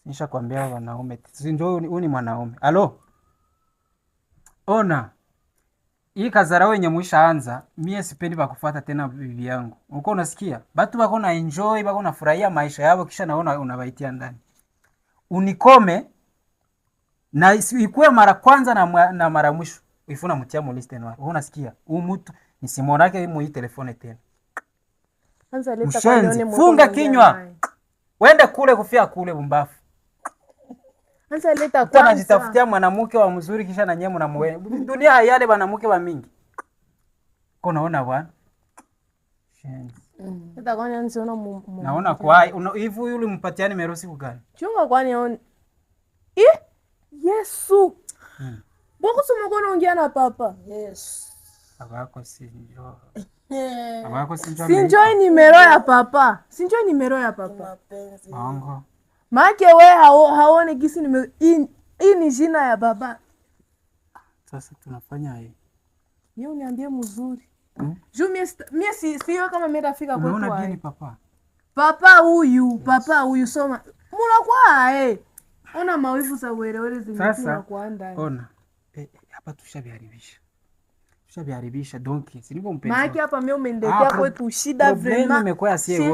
Nisha kwambia wanaume, si ndio? Huyu ni mwanaume. Alo, ona hii kazara wenye mwishaanza, mie sipendi bakufuata tena bibi yangu. Uko unasikia? Batu bako na enjoy, bako na furahia maisha yao, kisha naona unabaitia ndani. Unikome na ikuwe mara kwanza na mara mwisho. Ifuna mtia mu liste noire. Uko unasikia? Huyu mtu nisimuonake mu hii telefone tena. Anza leta kwa Mshenzi, nione mweko funga unaongea kinywa. naye. Wende kule kufia kule bumbafu. Anza leta Mtu kwanza. anajitafutia mwanamke wa mzuri kisha na nyie mnamuwe. Dunia hayale wanamke wa mingi. Ko naona bwana. Shenzi. Leta kwani nisiona Naona kwa hivi huyu ulimpatia nimero siku gani? Chunga kwani on. Eh? Yesu. Boko soma kwa unaongea na papa. Yes. Abako si njoo. Abako si njoo. Sinjoi nimero ya papa. Sinjoi nimero ya papa. Mapenzi. Bongo. Maake we haone gisi nime hii ni jina ya baba. Sasa tunafanya hii. Mimi uniambie mzuri. Juu mie si siyo kama mimi tafika kwetu. Unaona Aye. bien papa. Papa huyu soma. Munakuwa eh. Ona mawivu za werewere zimekuna Sasa kwa ndani. ona. Hapa tushaviharibisha. Tushaviharibisha donc si niko mpenzi. Maake hapa mimi umeniletea Ah, kwetu shida probleme vraiment. imekuwa ya sie wote.